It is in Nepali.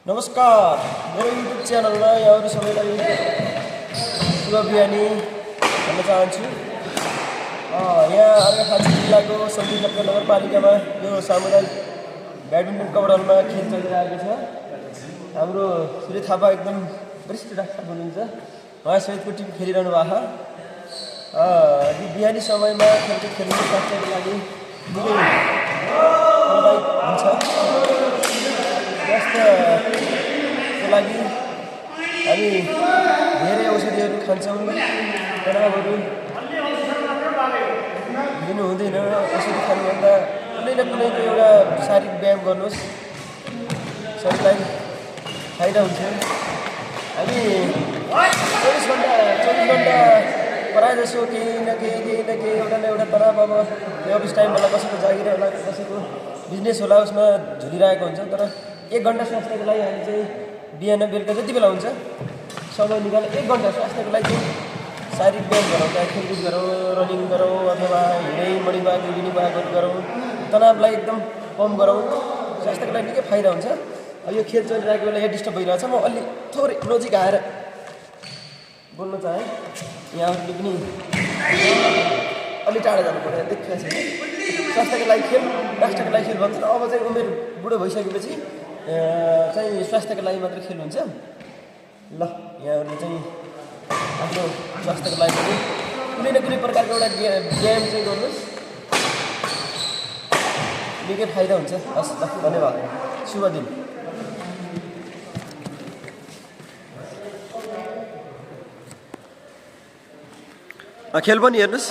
नमस्कार मेरो युट्युब च्यानलमा यहाँहरु सबैलाई शुभ बिहानी भन्न चाहन्छु। यहाँ अर्घाखाँची जिल्लाको सन्तिनगर नगरपालिकामा यो सामुदायिक ब्याडमिन्टन कबड्डीमा खेल चलिरहेको छ। हाम्रो श्री थापा एकदम वरिष्ठ डाक्टर हुनुहुन्छ, उहाँसहितको टिम खेलिरहनु भएको छ। बिहानी समयमा खेलकुद खेल्नु स्वास्थ्यको लागि निकै लाभदायक हुन्छ। स्वास्थ्यको लागि हामी धेरै औषधिहरू खान्छौँ, तनावहरू लिनु हुँदैन। औषधि खानुभन्दा कुनै न कुनै एउटा शारीरिक व्यायाम गर्नुहोस्, शरीरलाई फाइदा हुन्छ। हामी 24 घण्टा प्रायः जसो केही न केही एउटा न एउटा तनाव, अब अफिस टाइम होला, कसैको जागिर होला, कसैको बिजनेस होला, उसमा झुलिरहेको हुन्छ। तर 1 घण्टा स्वास्थ्यको लागि हामी चाहिँ बिहान बेलुका जति बेला हुन्छ समय निकालेर 1 घण्टा स्वास्थ्यको लागि शारीरिक व्यायाम गरौँ, चाहे खेलकुद गरौँ, रनिङ गरौँ, अथवा हिँडै मर्निङ वाक इभिनिङ वाकहरू गरौँ, तनावलाई एकदम कम गरौँ, स्वास्थ्यको लागि निकै फाइदा हुन्छ। यो खेल चलिरहेको बेला यहाँ डिस्टर्ब भइरहेछ, म अलि थोरै नजिक आएर बोल्न चाहेँ। यहाँहरूले पनि अलि टाढा जानु पर्यो, देखिरहेको छैन। स्वास्थ्यको लागि खेल, राष्ट्रको लागि खेल भन्छ। अब चाहिँ उमेर बुढो भइसकेपछि चाहिँ स्वास्थ्यको लागि मात्र खेल हुन्छ। ल यहाँहरूले चाहिँ आफ्नो स्वास्थ्यको लागि पनि कुनै न कुनै प्रकारको एउटा व्यायाम चाहिँ गर्नुहोस्, निकै फाइदा हुन्छ। हस् ल, धन्यवाद, शुभ दिन। खेल पनि हेर्नुहोस्।